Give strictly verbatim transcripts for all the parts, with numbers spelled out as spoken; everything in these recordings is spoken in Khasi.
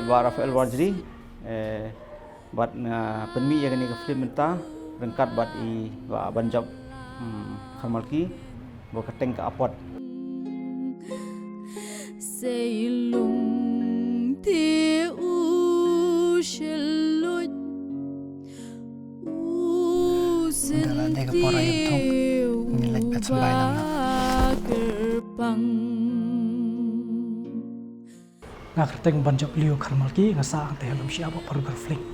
Bah Raphael Warjri, eh, bad nga pynmih ïa kane ka film mynta ryngkat bad i Bah Banjop, hmm, Kharmalki, ba kyrteng ka Apot. Sei lung te u shlud. Nga la dei ka por aïu thok, ngi leit bet symbai lang. Nga kyrteng Banjop Liu Kharmalki, nga sah hangtei ha Lumshyiap, Upper Gurfling.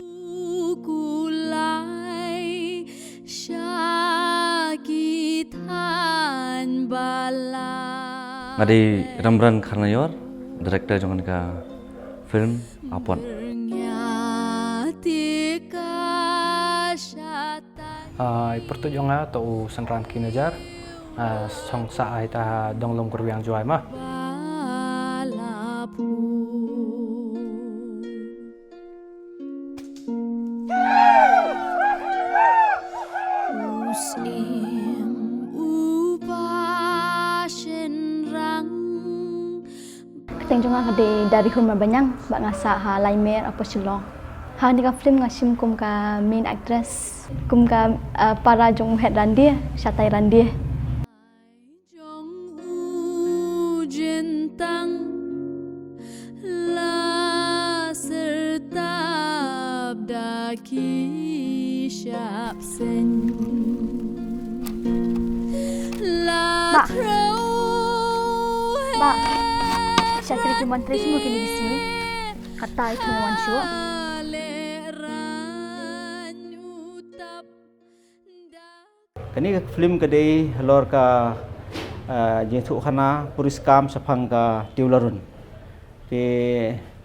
Nga dei Rembrand Kharnaior, director jong ka film Apot. Ah, i pyrtuit jong nga to u Synran Kinajar. Ah, song sah ai ta ha Donglum Karbiang Jowai ma. Kyrteng jong nga ka dei Darihun Marbaniang, bad nga sah ha Laimer, Upper Shillong. Ha kane ka film nga shim kum ka main actress, kum ka, uh, para jong u Heh Randie, Shatai Randie. Jong u Jintang la sertab da ki shapsen. Bah. Bah. Shakri ki mon tres mu kini kisi. Kata itu wan shuh. Kane ka film ka dei halor ka, eh, jingïathuhkhana puriskam shaphang ka Tewlarun. Te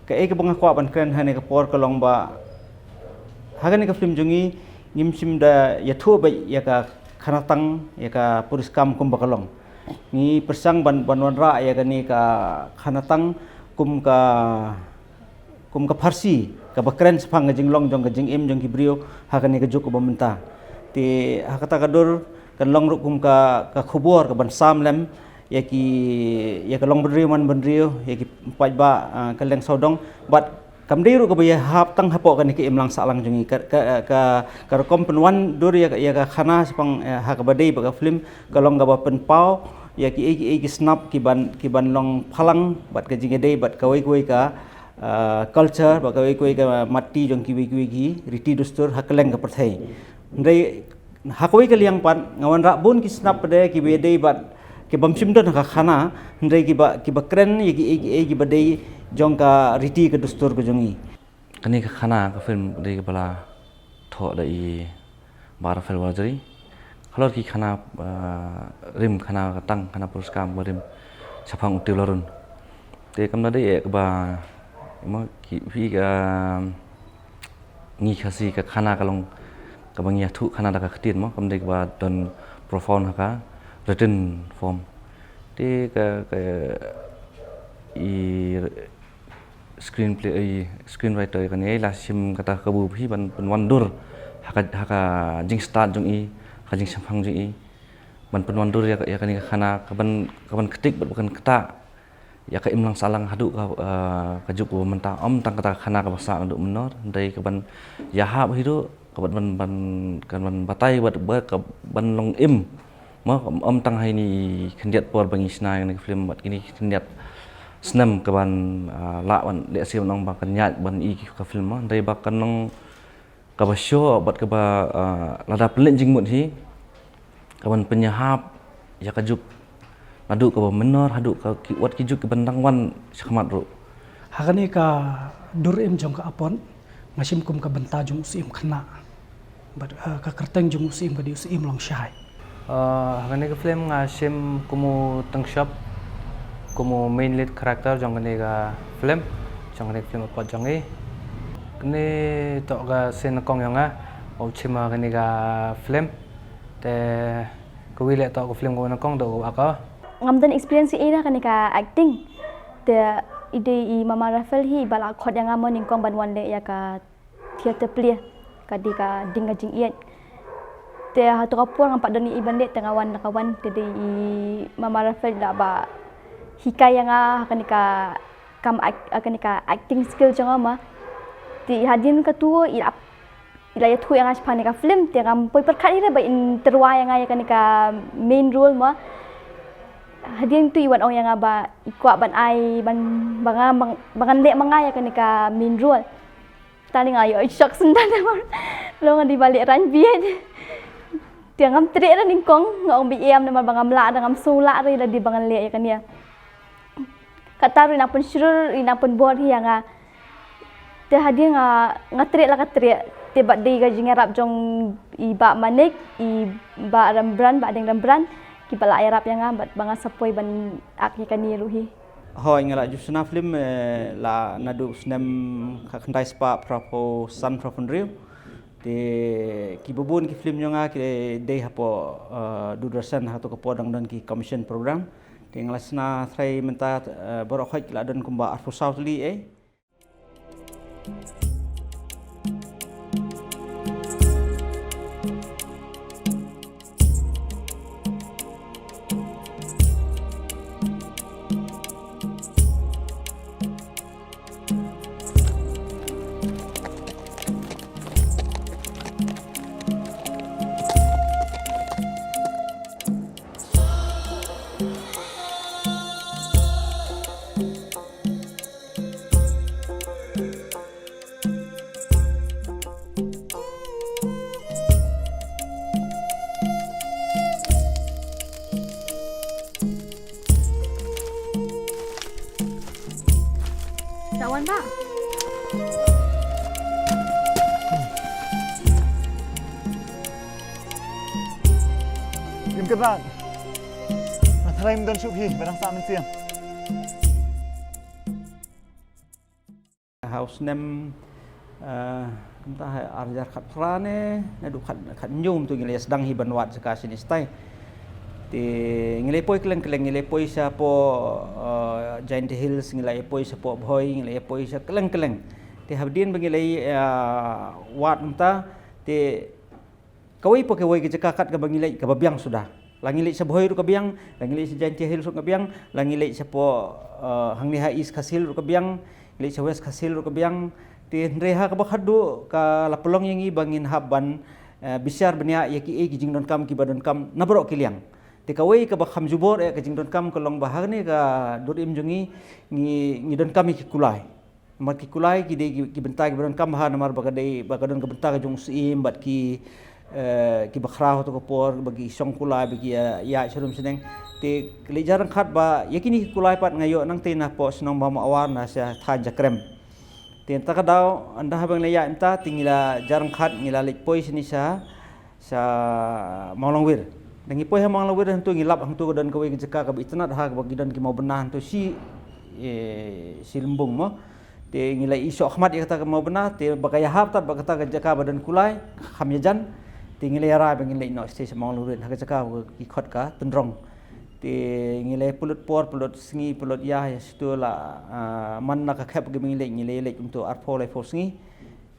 kaei kaba nga kwah ban kren ha kane ka por ka long ba ha kane ka film jong ngi ngim shym da ïathuh beit ïa ka khanatang, ïa ka puriskam kumba ka long. Ngi pyrshang ban, ban wanrah ïa kane ka khanatang kum ka kum ka pharshi kaba kren shaphang ka jinglong jong ka jingim jong ki briew ha kane ka juk kaba mynta. Te ha kata ka dur kan long ruh kum ka, ka khubor kaban sam lem ïa ki, ïa ka long bynriew man bynriew, ïa ki paidbah, ah, ka liang sawdong, bad kam dei ruh kaba ïahap tang hapoh kane ka imlang sahlang jong ngi. Ka, ka, ka, ka rukom pynwandur ïa ka, ïa ka khana shaphang, eh, ha kaba dei bad ka film ka long kaba pynpaw ïa ki, ïa ki, ïa ki snap kiban, kiban long phalang bad ka jingïadei bad kawei kawei ka, ah, culture, bad kawei kawei ka matti jong kiwei kiwei ki riti dustur ha kylleng ka pyrthei. Hynrei ha kawei ka liang pat nga wanrah bun ki snap pat de kiba ïadei bad kibym shym don ha ka khana, hynrei kiba, kiba kren ïa ki, ïa ki, ïa kiba dei jong ka riti ka dustur ka jong ngi. Kane ka khana ka film ka dei kaba la thoh da i Bah Raphael Warjri. Halor ki khana, ah, rim khana ka tang, khana puriskam ka rim shaphang u Tewlarun. Te kam da dei eh kaba ma ki phi ka ngi Khasi ka khana ka long kaba ngi ïathuh khana da ka ktien ma, kam dei kaba don profound ha ka written form. Te ka, ka i screenplay, i screenwriter kane la shim kata ka kabu phi ban pynwandur ha ka, ha ka jingstad jong i, ha ka jingshemphang jong i, ban pynwandur ïa, ïa kane ka khana kaban, kaban ktik bad ban ktah ïa ka imlang sahlang haduh ka, eh, ka juk kaba mynta. Ym tang kata ka khana kaba sah naduh mynnor, hynrei kaban ïahap hi ruh kaban ban, ban, kaban batai bad, bad kaban long im. Ma, ym tang ha ine i khyndiat por ba ngi shna ïa kane ka film bad kine ki khyndiat snem kaban, ah, lah ban leh siem nong ba kan ïaid ban i ka film ma, hynrei ba kan long kaba shoh bad kaba, ah, lada pynleit jingmut hi kaban pynïahap ïa ka juk naduh kaba mynnor haduh ka ki, wat ki juk kiban dang wan shakhmat ruh. Ha kane ka dur im jong ka Apot nga shim kum ka bynta jong u syiem khynnah. Bad, eh, ka kyrteng jong u syiem ka dei u syiem Longshai. Eh, ha kane ka film nga shim kum u Tyngshop, kum u main lead character jong kane ka film, jong kane ka film Apot jong ngi. Kane toh ka sien nyngkong jong nga ba u shim ha kane ka film. Te kawi leh toh ka film kaba nyngkong da u akor. Ngam don experience ïa i na kane ka acting. Te i dei i Mama Raphael hi iba la khot ïa nga mo nyngkong ban wan leh ïa ka theatre play, ka dei ka Ding ka Jingïeit. Te ha tu ka por ngam pat don ïa i ban leh te nga wan da ka wan, te dei i Mama Raphael la ba hikai ïa nga ha kane ka Kam act, ah, kane ka acting skill jong nga ma. Te hadien katu i la, i la ïathuh ïa nga shaphang kane ka film, te ngam poi pyrkhat hi re ba in tyrwa ïa nga ïa kane ka main role ma. Hadien tu i wan ong ïa nga ba i kwah ban ai ban, ba nga, ba ngan leh ma nga ïa kane ka main role. Tang nga ïoh shock syntan namar long nga dei ba leh rangbieit. Te ngam treh re nyngkong, nga ong ba em namar ba ngam lah re, ngam sngew lah re lada ba ngan leh ïa kane. Kata ruh i nang pynshlur, i nang pynbor hi ïa nga. Te hadien nga, nga treh la ka treh. Te bad dei ka jingïarap jong i Bah Manik, i Bah Rembrandt, Bah Deng Rembrandt, kiba la ïarap ïa nga bad ba nga sa poi ban act ïa kane ruh hi. Hooid, nga la ju sna film, eh, la naduh snem khatkhyndai spah phra phew san phra phew hynriew. Te kiba bun ki film jong nga ki dei hapoh, eh, Doordarshan, ha katu ka por dang don ki commission program. Te nga la sna trai mynta, eh, baroh khoit ki la don kumba arphew saw tylli eh. Dah wan, Bah? Ngim kyrpad. Nga tharai ym don shuh hi, ba dang sah mynsiem. Ha u snem, eh, kumta ha ar hajar khatphra ne, naduh khat, khathynñiew kumto ngi la ïa sdang hi ban wad jaka shane shatai. Te ngi la ïa poi kylleng kylleng, ngi la ïa poi shapoh, eh, Jaintia Hills, ngi la ïa poi shapoh Bhoi, ngi la ïa poi sha kylleng kylleng. Te hadien ba ngi la ïa, eh, wad kumta, te kawei pa kawei ka jaka kat kaba ngi leit kaba biang suda. La ngi leit sha Bhoi ruh ka biang, la ngi leit sha Jaintia Hills ruh ka biang, la ngi leit shapoh, eh, hangne ha East Khasi Hills ruh ka biang, ngi leit sha West Khasi Hills ruh ka biang. Te hynrei ha kaba khatduh ka la pynlong ïa ngi ba ngin hap ban, eh, bishar bniah ïa kiei ki jingdonkam kiba donkam na baroh ki liang. Te kawei kaba kham jubor eh ka jingdonkam ka long ba hangne ka dur im jong ngi, ngi, ngi donkam ïa ki kulai. Namar ki kulai ki dei ki, ki bynta kiba donkam bha namar ba ka dei, ba ka don ka bynta ka jong u Syiem bad ki, eh, kiba khraw ha katu ka por, ba ki shong kulai, ba ki, eh, ïaid sharum shaneng. Te ka leit jar ryngkat ba ïa kine ki kulai pat nga ïoh nangtei napoh shnong Bamawar na sha thaiñ Jakrem. Te mynta ka daw, ynda haba ngi la ïaid mynta, te ngi la jar ryngkat, ngi la leit poi shane sha sha Mawlangwir. Da ngi poi ha Mawlangwir hangto ngi lap hangto ka don kawei ka jaka kaba itynnad ha kaba ki don ki mawbynna hangto shi, eh, shi lymbung mo. Te ngi la ïoh shoh khmat ïa kata ka mawbynna, te ba ka ïahap tad bad kata ka jaka ba don kulai, kham ïajan. Te ngi la ïarai ba ngin leit noh shatei sha Mawlangwir ha ka jaka ba ki khot ka Tyndrong. Te ngi la pynlut por, pynlut sngi, pynlut ïa, ïa shito la, ah, man la ka khep ba ngin leit, ngi la leit kumto arphew laiphew sngi.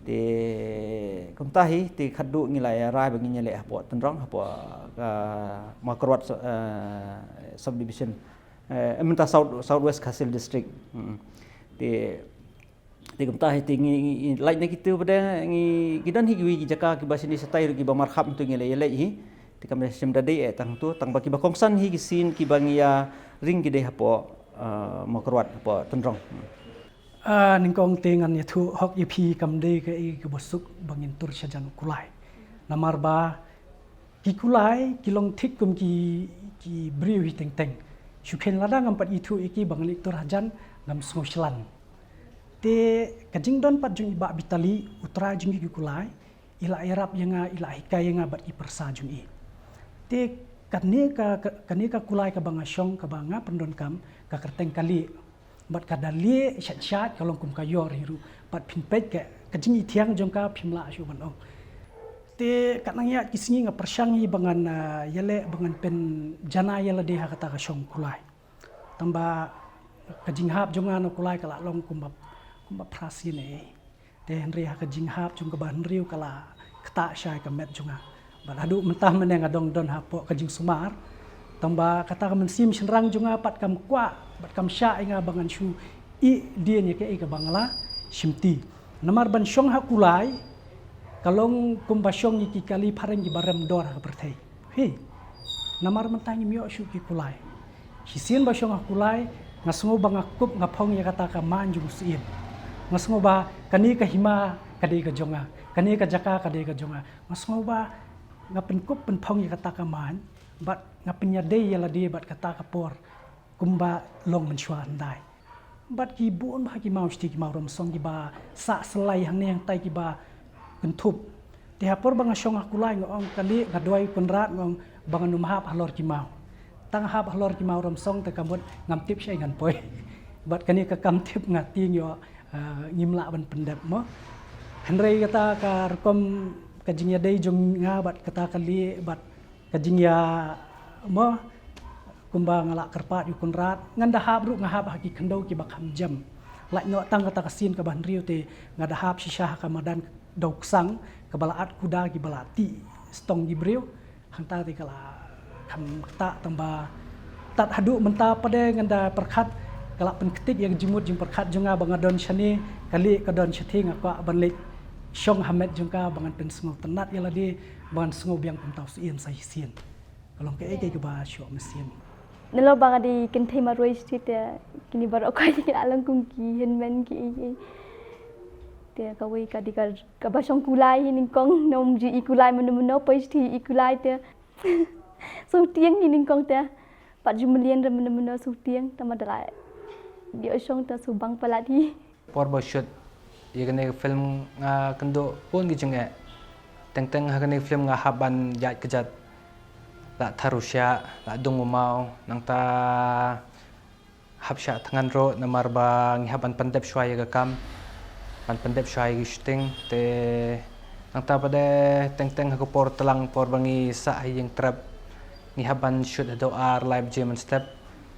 Te kumta hi, te khatduh ngi la ïarai ba ngin ïaleh hapoh Tyndrong, hapoh, ah, Mawkyrwat, ah, subdivision. Eh, mynta South, South West Khasi Hills District. Hmm. Te, te kumta hi, te ngi, ngi, ngi lait na kitu bad ngi, ki don hi kiwei ki jaka kiba shane shatai ruh kiba markhap hangtu ngi la ïaleh hi. Te kam da shim da dei eh tang tu, tang ba kiba kongsan hi ki sien kiba ngi ïa ring ki dei hapoh, ah, Mawkyrwat, hapoh Tyndrong. Hmm. Ah, nyngkong te ngan ïathuh hok ïa phi kam dei kaei kaba suk ba ngin tur shajan u kulai. Namar ba ki kulai ki long thik kum ki, ki briew hi teng teng. Shu kheiñ lada ngam pat ithuh ïa ki ba ngan leit tur hajan ngam sngew shlan. Te ka jingdon pat jong i Bah Bitali, u trai jong ki kulai, i la ïarap ïa nga, i la hikai ïa nga bad ki pyrsa jong i. Te kane ka, ka, kane ka kulai kaba nga shong, kaba nga pyndonkam, ka kyrteng ka Lieh. Bad ka da lieh shait shait, ka long kum ka ïor hi ruh. Bad phin peit ka, ka jingithiang jong ka phim lah shuh ban ong. Te katba nang ïaid ki sngi nga pyrshang hi ba ngan, ah, ïaleh ba ngan pynjanai ïa lade ha kata ka shong kulai. Tang ba ka jinghap jong nga na kulai ka la long kumba, kumba phra sien eh. Te hynrei ha ka jinghap jong kaba hynriew ka la ktah shai ka met jong nga. Bad haduh mynta mynne nga dang don hapoh ka jingsumar. Tang ba kata ka mynsiem shynrang jong nga pat kam kwah, bad kam shah ïa nga ba ngan shu I dien ïa kaei kaba nga la shimti. Namar ban shong ha kulai ka long kumba shong ïa ki kali phareng kiba rem dor ha ka pyrthei. Hi. Namar mynta ngim ïoh shuh ki kulai. Shisien ba shong ha kulai nga sngew ba nga kup nga phong ïa kata ka main jong u syiem. Nga sngew ba kane ka hima ka dei ka jong nga, kane ka jaka ka dei ka jong nga. Nga sngew ba nga pynkup pynphong ïa kata ka main bad nga pynïadei ïa lade bad kata ka por kumba long mynshuwa hyndai. Bad ki bun bha ki mawshti ki mawrumsong kiba sah slai hangne hangtai kiba kynthup. Te ha por ba nga shong ha kulai nga ong kali nga duwai Kynrad nga ong ba ngan ym hap halor ki maw. Tang hap halor ki mawrumsong te ka mut ngam tip shaei ngan poi. Bad kane ka kam tip nga tieng ïoh, eh, ngim lah ban pyndep mo. Hynrei kata ka rukom ka jingïadei jong nga bad kata kali bad ka jingïa mo kumba nga la kyrpad ïa u Kynrad, ngan da hap ruh nga hap ha ki khyndew kiba kham jem. Lait noh tang kata ka sien kaba hynriew te nga da hap shisha ha ka madan Dawksang kaba la at kuda kiba la tih stong ki briew. Hangta te ka la kham ktah tang ba tad haduh mynta pat de ngan da pyrkhat ka la pynktik ïa ka jingmut jingpyrkhat jong nga ba nga don shane kali ka don shathie nga kwah ban leit shong ha met jong ka ba ngan pynsngewtynnat ïa lade ba ngan sngew biang kumta u syiem sa shisien. Ka long kaei kaei kaba shuh mynsiem. Nalor ba nga dei kynthei marwei shisha te kine baroh kawei ki la long kum ki hynmen kiei kiei. Te kawei ka dei ka, kaba shong kulai hi nyngkong, ngam ju i kulai mynno mynno, poi shisha i kulai te. Sngewtieng hi nyngkong te. Pat ju mlien re mynno mynno sngewtieng, tang ba da la dei shong te sngewbang palat hi. Por ba shoot ïa kane ka film nga kynduh bun ki jingeh. Teng teng ha kane ka film nga hap ban ïaid kjat, la thar u shiah, la dung u maw, nangta hap shah thngan ruh namar ba ngi hap ban pyndep shuwa ïa ka kam, ban pyndep shuwa ïa ka shooting. Te nangta pat de teng teng ha ka por tlang, por ba ngi sah ha ïing trep, ngi hap ban shoot haduh ar lai baje mynstep.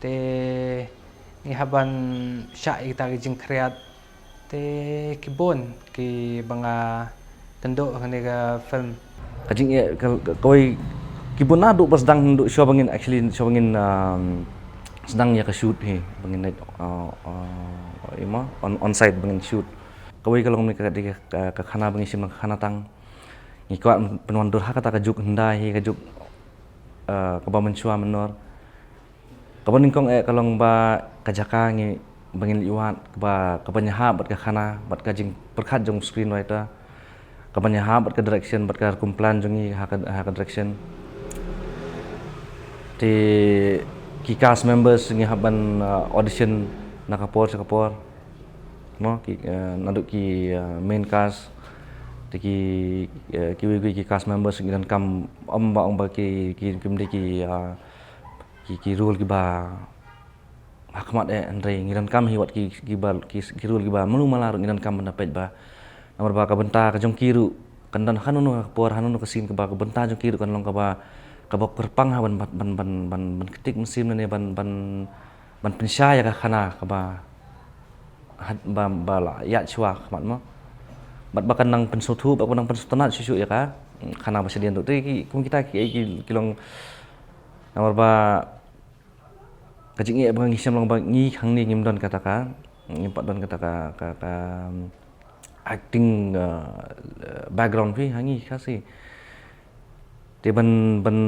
Te ngi hap ban shah ïa kita ki jingkhriat. Te ki bun kiba nga kynduh ha kane ka film. Ka jingeh ka, ka, kawei ki bun naduh ba sdang, naduh shuwa ba ngin, actually shuwa ba ngin, um, sdang ïa ka shoot hi ba ngin leit, uh, uh, ïa ma, on, on site ba ngin shoot. Kawei ka long ne ka, ka, ka, ka khana ba ngi shim ka khana tang. Ngi kwah pynwandur ha kata ka juk hyndai hi, ka juk, uh, kaba mynshuwa mynnor. Kaba nyngkong eh ka long ba ka jaka ngi ba ngin leit wad kaba, kaba ïahap bad ka khana bad ka jingpyrkhat jong u screenwriter. Kaba ïahap bad ka direction bad ka rukom plan jong ngi ha ka, ha ka direction. Te ki cast members ngi hap ban, uh, audition na ka por sha ka por. Mo ki, uh, naduh ki, uh, main cast te ki, uh, kiwei kiwei ki cast members ngi donkam, ym ba ong ba ki, ki, kim dei ki, uh, ki, ki role kiba ha khmat eh, hynrei ngi donkam hi wat ki, kiba, ki, ki role kiba malu mala ruh ngi donkam ban da peit ba. Namar ba ka bynta ka jong ki ruh kan don hano hano ka por, hano hano ka scene kaba ka bynta jong ki ruh kan long kaba, kaba kyrpang ha ban, ban, ban, ban, ban ktik mynsiem ne ban, ban, ban pynshai ïa ka khana kaba had, ba, ba la ïaid shuwa khmat mo. Bad ba kan nang pynsngewthuh, ba kan nang pynsngewtynnat shuh shuh ïa ka khana ba shadien tu. Te ki, kum kita ki, ki, ki long namar ba ka jingeh ba ngi shem long ba ngi hangne ngim don kata ka, ngim pat don kata ka, ka, ka, um, acting, uh, background phi ha ngi Khasi. Te ban, ban,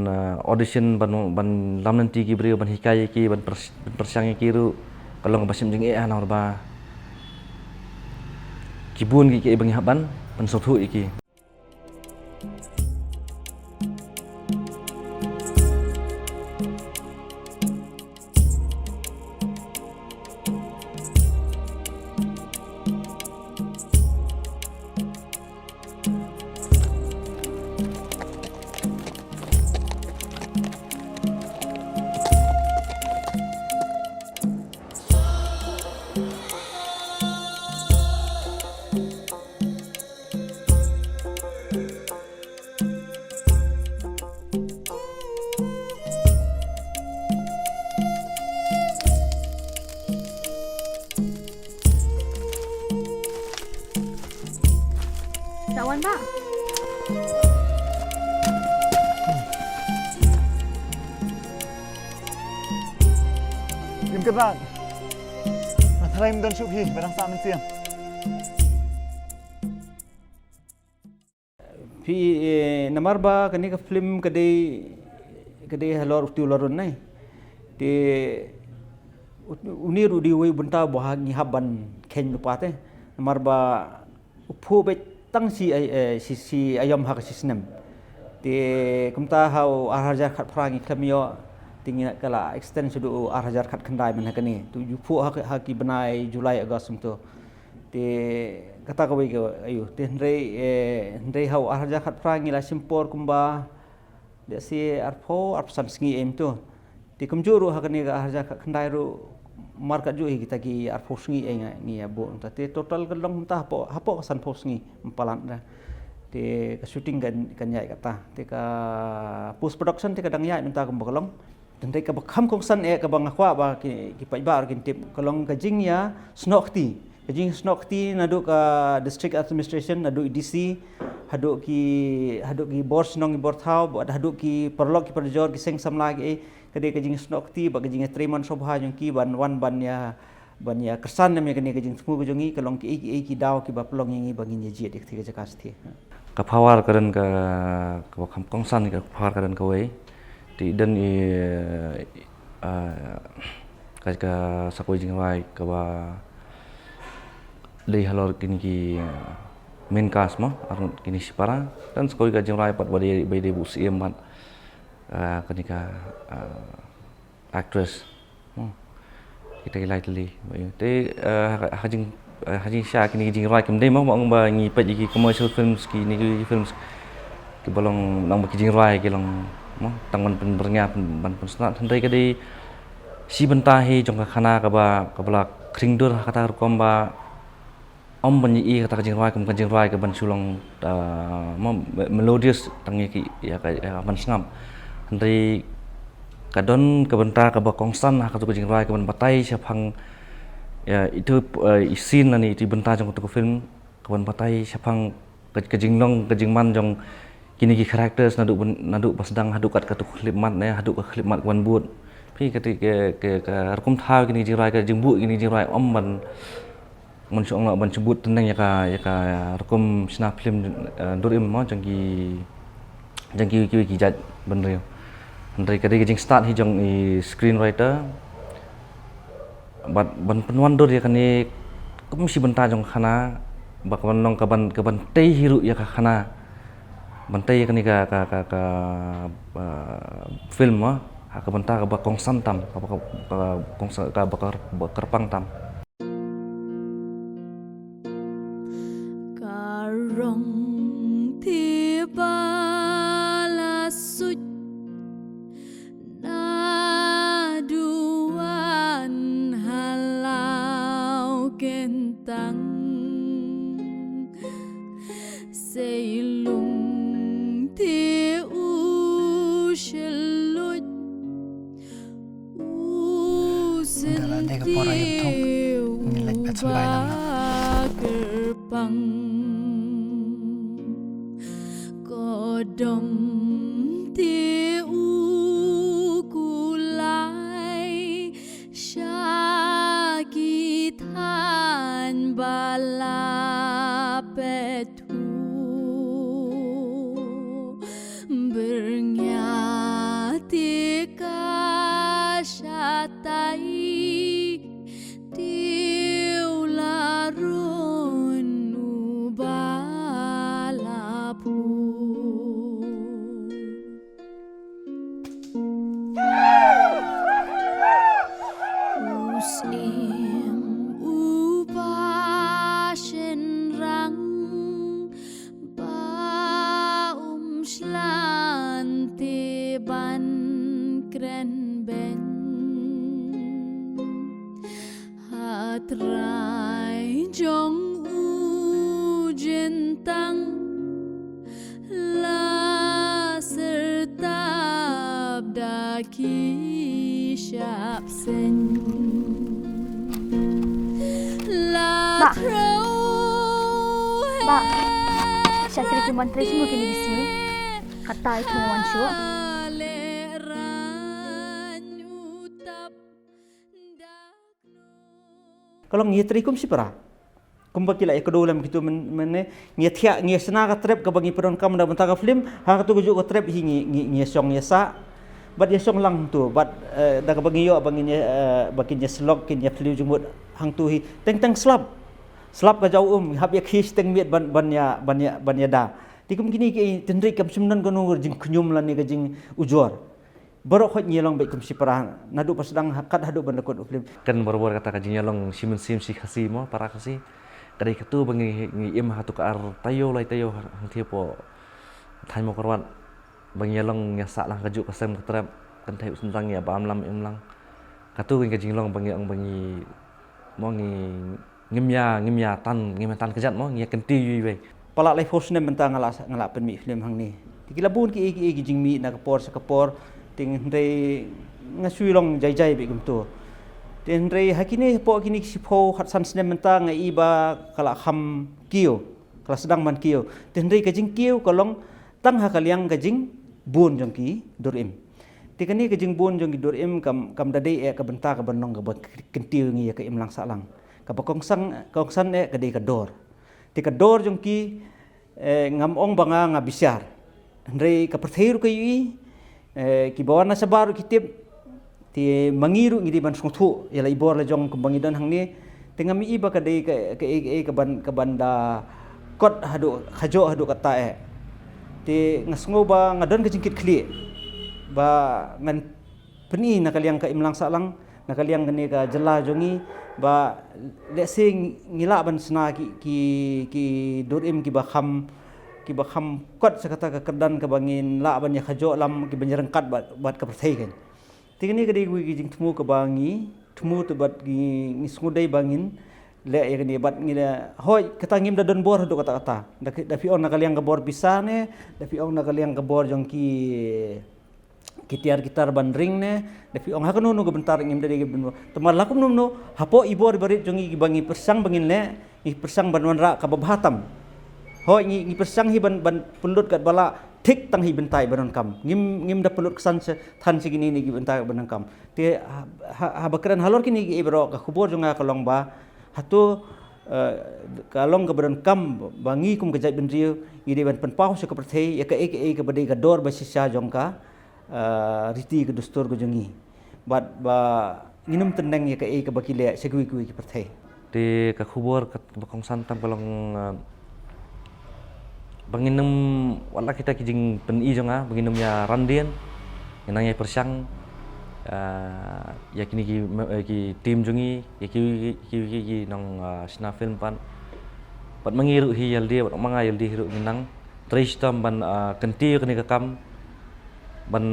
uh, audition, ban, ban lam lynti ki briew, ban hikai ïa ki, ban pyrs-, ban pyrshang ïa ki ruh ka long ba shem jingeh ha namar ba ki bun ki, ki ba ngi hap ban pynsngewthuh ïa ki. Tawan ba. Kim kerat. Ah, Tharai ym don shuh phi ba dang sah mynsiem. Phi, eh, namar ba kane ka film ka dei, ka dei halor utu larun nai. Te ut-, uni ruh u dei uwei u bynta ba ha ngi hap ban kheiñ lypa te. Namar ba u phuh beit tang shi, eh, shi, shi aïom ha ka shi snem. Te kumta ha u ar hajar khatphra ngi khlem ïoh, te ngi ka la extend shaduh u ar hajar khatkhyndai mynta ha kane. Te u ju phuh ha, ha ki bnai July, August kumto. Te kata kawei ka, aiu, te hynrei, eh, hynrei ha u ar hajar khatphra ngi la shim por kumba, lehse arphew, arphew san sngi em to. Te kumjuh ruh ha kane ka ar hajar khatkhyndai ruh markatjuh hi kita ki arphew sngi ei nga, ngi ïa buh mynta. Te total ka long mynta hapoh, hapoh ka sanphew sngi ym palat da. Te ka shooting kan, kan ïaid kata. Te ka post production te ka dang ïaid mynta kumba ka long. Te hynrei kaba kham kongsan eh kaba nga kwah ba ki, ki paidbah ruh kin tip ka long ka jingïasnoh kti. Ka jingïasnoh kti naduh ka district administration, naduh D C, haduh ki, haduh ki bor shnong ki bor thaw, bad haduh ki paralok ki parajor ki seng samla ki ei, ka dei ka jingïasnoh kti bad ka jingïatreiman sngewbha jong ki ban wan ban ïa, ban ïa kyrshan lem ïa kane ka jingthmu ka jong ngi, ka long kiei kiei ki daw kiba pynlong ïa ngi ba ngin ïa jied ïa kata ka jaka shathie. Ka power ka don ka, kaba kham kongsan, ka power ka don kawei. Te don i, eh, ka, ka sa kawei jingrwai kaba dei halor kine ki, eh, main cast mo, arngut kine shipara. Don sa kawei ka jingrwai pat ba dei, ba dei buh syiem pat, eh, kane ka, eh, actress. Hmm. Kita ki lai tylli. Te, eh, ha, ha jing, eh, ha jingshisha kine ki jingrwai kim dei mo, ba ong ba ngi peit ïa ki commercial films, kine ki films kiba long nang ba ki jingrwai ki long mo, tang ban pynbyrngia, pyn, ban pynsngew. Hynrei ka dei shi bynta hi jong ka khana kaba, kaba la khring dur ha kata ka rukom ba ym ban ïohi kata ka jingrwai kum ka jingrwai kaban shu long, ah, mo, me-, melodious tang ïa ki, ïa ka, ïa ka ban sngap. Hynrei ka don ka bynta kaba kongsan ha katu ka jingrwai kaban batai shaphang, ïa, itu, eh, i scene lane itu i bynta jong katu ka film kaban batai shaphang ka, ka jinglong ka jingman jong kine ki characters naduh ban, naduh ba sdang haduh kat katu ka khyllipmat ne, haduh ka khyllipmat kaban bud. Phi kata ka, ka, ka rukom thaw kine ki jingrwai, ka jingbuh kine ki jingrwai ym ban, ban shu ong lah ban shu bud tyneng ïa ka, ïa ka rukom shna film, eh, dur im mo jong ki, jong ki, ki, ki jait bynriew. Hynrei ka dei ka jingstad hi jong i screenwriter. Bad ban pynwandur ïa kane kum shi bynta jong ka khana, ba kaban long kaban, kaban tei hi ruh ïa ka khana. Ban tei ïa kane ka, ka, ka, ka, ah, film, ah, ha ka bynta kaba kongsan tam, kaba, ka, ka kongsan, kaba kyrpang tam. Ka rong te ba la suit naduh wan ha Law Kentang. Sei lung te u shlur. Ynda la dei ka por ayu thok, ngin leit phet symbai lang. Kyrpang. Ko dom te u kulai sha ki thaiñ ba la phet. Byrngia te ka shatai, te u larun u ba la phuh. U syiem u ba shynrang ba um shlur te ban kren beiñ. Ha trai jong u Jyntang la syrtap da ki shapseng. La Bah. Threw Bah. Shakri ki mon trei shu kine ki sngi. Katai ki wan shuh. Ale ran u tap da. Ka long ngi ïatrei kum shipara. Kumba ki la ïakdew lem kito mynne, ngi ïathiah, ngi ïashna ka trep kaba ngi pyndonkam na ka bynta ka film, ha kato kajuh ka trep hi ngi, ngi, ngi ïashong ïasah. Bad ïashong lang to, bad, eh, da kaba ngi ïoh ba ngin ïa, eh, ba kin ïasyllok, kin ïaphylliew jingmut hangto hi. Teng teng slap. Slap ka jaw um, hap ïakhih shiteng miet ban, ban ïa, ban ïa, ban ïada. Te kum kine ki, tynrai kam shym don kano ka jingkhñium lane ka jingujor. Baroh khoit ngi ïalong beit kum shipara, naduh ba sdang ha, kat haduh ban da kut u film. Kan barabor kata ka jingïalong shi mynsiem shi Khasi mo, para Khasi. Ka dei kato ba ngi, ngi im ha kato ka ar taïew lai taïew ha, hangtei hapoh thaiñ Mawkyrwat. Ba ngi ïalong ïasah lang kajuh ka sem ka trep, kan thei u syndang ïa ba am lam im lang. Kato ka jinglong ba ngi ong ba ngi, mo ngi ngim ïa, ngim ïa tan, ngim ïa tan kjat mo, ngi ïa kyntiew iwei iwei. Palat laiphew snem mynta nga la, nga la pynmih film hangne. Te ki la bun kiei kiei ki jingmih na ka por sha ka por, te hynrei nga shu long jai jai beit kumto. Te hynrei ha kine, hapoh kine ki shiphew khatsan snem mynta nga i ba ka la kham kiew, ka la sdang ban kiew. Te hynrei ka jingkiew ka long tang ha ka liang ka jingbun jong ki dur im. Te kane ka jingbun jong ki dur im kam, kam da dei eh ka bynta kaban long kaba kyntiew ngi ïa ka imlang sahlang. Kaba kongsan, kongsan eh ka dei ka dor. Te ka dor jong ki, eh, ngam ong ba nga, nga bishar. Hynrei ka pyrthei ruh ka ïohi, eh, kiba wan na shabar ruh ki tip, te ma ngi ruh ngi dei ban sngewthuh ïa la i bor la jong kumba ngi don hangne. Te ngam i ba ka dei ka, ka, ka, kaban, kaban da kot haduh, khajoh haduh katta eh. Te nga sngew ba nga don ka jingkitkhlieh ba ngan pyni na ka liang ka imlang sahlang, na ka liang kane ka jylla jong ngi, ba lehse ngi lah ban shna ki, ki, ki dur im kiba kham, kiba kham kot sha kata ka kyrdan kaba ngin lah ban ïa khajoh lam, kiban ïa ryngkat bad, bad ka pyrthei kan. Te kane ka dei kawei ka jingthmu kaba ngi thmu te bad ngi, ngi sngewdei ba ngin leh ïa kane bad ngi leh. Hooid, kata ngim da don bor haduh katta katta. Da ki, da phi ong na ka liang ka bor pisa ne, da phi ong na ka liang ka bor jong ki, ki tiar ki tar ban ring ne, da phi ong ha kano kano ka bynta ngim da dei ka bynta. Te ma la kumno kumno, hapoh i bor i barit jong ngi ba ngi pyrshang ba ngin leh, ngi pyrshang ban wanrah kaba bha tam. Hooid, ngi, ngi pyrshang hi ban, ban pynlut katba lah thik tang hi bynta iba donkam. Ngim, ngim da pynlut ksan sha, than sha kine ne ki bynta iba donkam. Te ha, ha, haba kren halor kine kiei baroh, ka khubor jong nga ka long ba hato, eh, ka long kaba donkam ba ngi kum ka jaitbynriew ngi dei ban pynpaw sha ka pyrthei ïa kaei kaei kaba dei ka dor ba shisha jong ka, eh, riti ka dustur ka jong ngi. Bad ba ngin ym tyneng ïa kaei kaba ki leh sha kiwei kiwei ki pyrthei. Te ka khubor kaba kongsan tam ka long, eh, ba ngin ym, wat la kita ki jingpyni jong nga, ba ngin ym ïa randien, ngin nang ïa pyrshang, eh, ïa kine ki, eh, ki team jong ngi, ïa ki, ki, ki, ki, ki nong, eh, shna film pat. Bad ma ngi ruh hi ïalade, bad ma nga ïalade hi ruh ngin nang trei shitom ban, ah, kyntiew kane ka kam, ban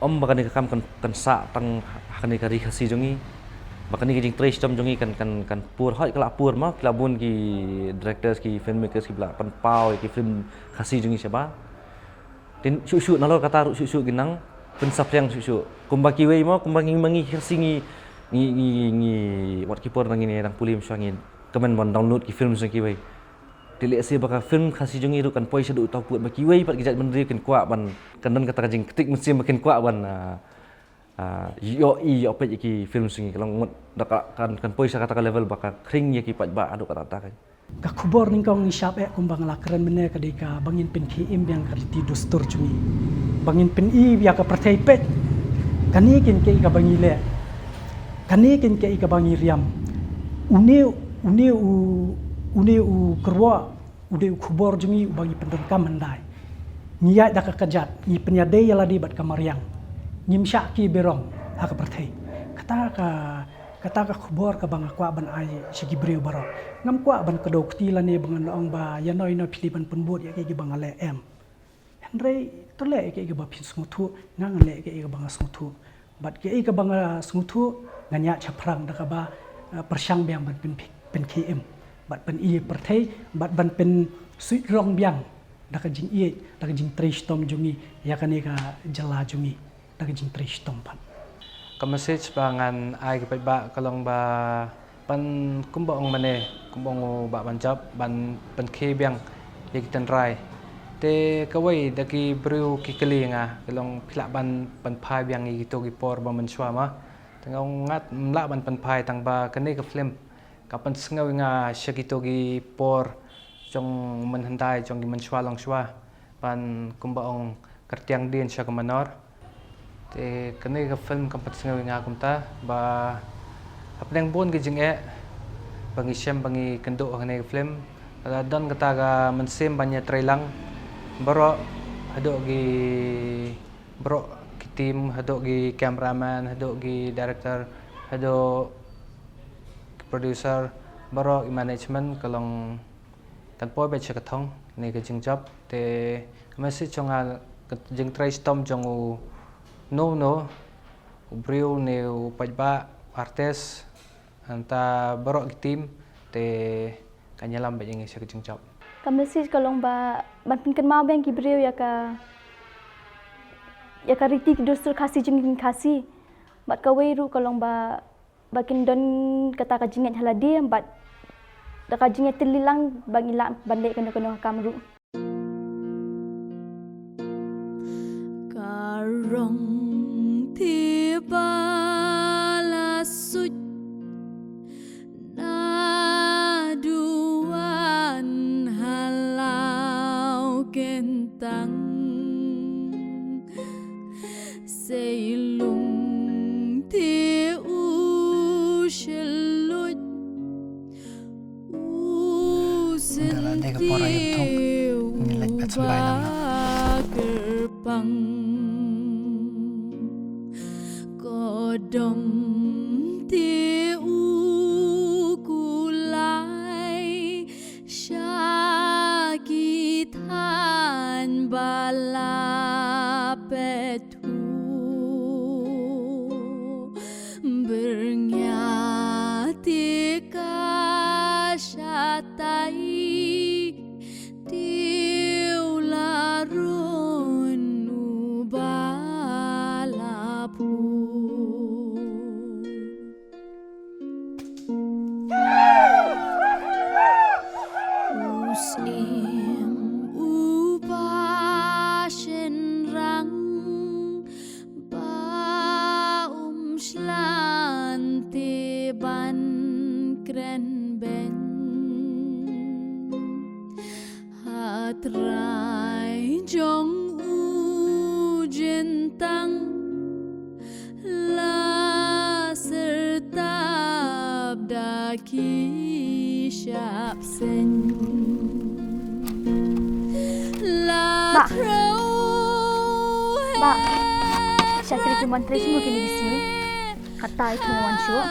ym ba kane ka kam kan, kan sah tang ha kane ka ri Khasi jong ngi. Ba kane ka jingtrei shitom jong ngi kan, kan, kan pur, hooid ka la pur ma, ki la bun ki directors, ki filmmakers, kiba la pynpaw ïa ki film Khasi jong ngi shabar. Te shuh shuh nalor kata ruh shuh shuh ngin nang pynsaphriang shuh shuh. Kumba kiwei ma, kumba ngi ma ngi Khasi ngi, ngi, ngi, ngi, wat ki por nang ngi ne dang pule mynshuwa ngi kmen ban download ki film jong kiwei. Te lehse ba ka film Khasi jong ngi ruh kan poi shaduh uta u pud ba kiwei pat ki jaitbynriew kin kwah ban, kan don kata ka jingktik mynsiem ba kin kwah ban, ah, ah, ïohi ïoh peit ïa ki film jong ngi, ka long mut da ka, kan, kan poi sha kata ka level ba ka khring ïa ki paidbah haduh katta katta ka. Ka khubor nyngkong ngi shap eh kumba nga la kren mynne ka dei kaba ngin pynkhie im biang ka riti dustur jong ngi. Ba ngin pyni ïa ka pyrthei peit. Kane keiñ kaei kaba ngi leh. Kane keiñ kaei kaba ngi riam. Une, une u, une u kyrwoh, u dei u khubor jong ngi uba ngi pyndonkam hyndai. Ngi ïaid da ka kjat, ngi pynïadei ïa lade bad ka mariang. Ngim shah ki berong ha ka pyrthei. Kata ka, kata ka khubor kaba nga kwah ban ai sha ki briew baroh. Ngam kwah ban kdew kti lane ba ngan ong ba ïa no ïa no phi leh ban pynbud ïa kiei kiba nga leh, em. Hynrei to leh ïa kiei kiba phin sngewthuh, nga ngan leh ïa kiei kiba nga sngewthuh. Bad kiei kiba nga sngewthuh, ngan ïaid shaphrang da kaba, eh, pyrshang biang ban pyn, pynkhie im. Bad pyni ïa pyrthei, bad ban pynsuidrong biang da ka jingïeit, da ka jingtrei shitom jong ngi ïa kane ka jylla jong ngi. Da ka jingtrei shitom pat. Ka message ba ngan ai ki paidbah ka long ba ban kumba ong mynne, kumba ong u Bah Banjop, ban pynkhie biang ïa ki tynrai. Te kawei da ki briew ki kylli ïa nga, ki long phi lah ban, ban pynphai biang ïa kito ki por ba mynshuwa ma. Nga ong ngat mlah ban pynphai tang ba kane ka film ka pynsngew ïa nga sha kito ki por jong mynhyndai jong ki mynshuwa longshuwa ban kumba ong kyrtiang dien sha ka manor. Te kane ka film ka pynsngew ïa nga kumta ba hapdeng bun ki jingeh ba ngi shem ba ngi kynduh ha kane ka film. Ka la don kata ka mynsiem ban ïatreilang baroh haduh ki baroh ki team, haduh ki cameraman, haduh ki director, haduh ki producer, baroh ki management ka long kan poi beit sha ka thong ne ka jingjop. Te ka message jong nga ka jingtrei shitom jong u no no u briew ne u paidbah artist anta baroh ki team te ka ïalam beit ïa ngi sha ka jingjop. Ka message ka long ba ban pynkynmaw biang ki briew ïa ka ïa ka riti ki dustur Khasi jong ki Khasi. Bad kawei ruh ka long ba ba kin don kata ka jingngeit ha lade bad da ka jingngeit tylli lang ba ngi lah ban leh kano kano ka kam ruh. Ka rong te ba la suit naduh wan ha Law Kentang. Sei lung te u shlur u sngewthuh ba kyrpang. Kodom te u kulai sha ki thaiñ ba la pyrthuh. Byrngia te ka shatai te u la run u ba la phuh. U syiem u ba shynrang ba um shlur te ban kren beiñ. Ha trai jong u Jyntang la syrtap da ki shapseng. La Bah. Bah. Shakri ki mon trei shuh kine ki sngi. Kata i kine wan shuh.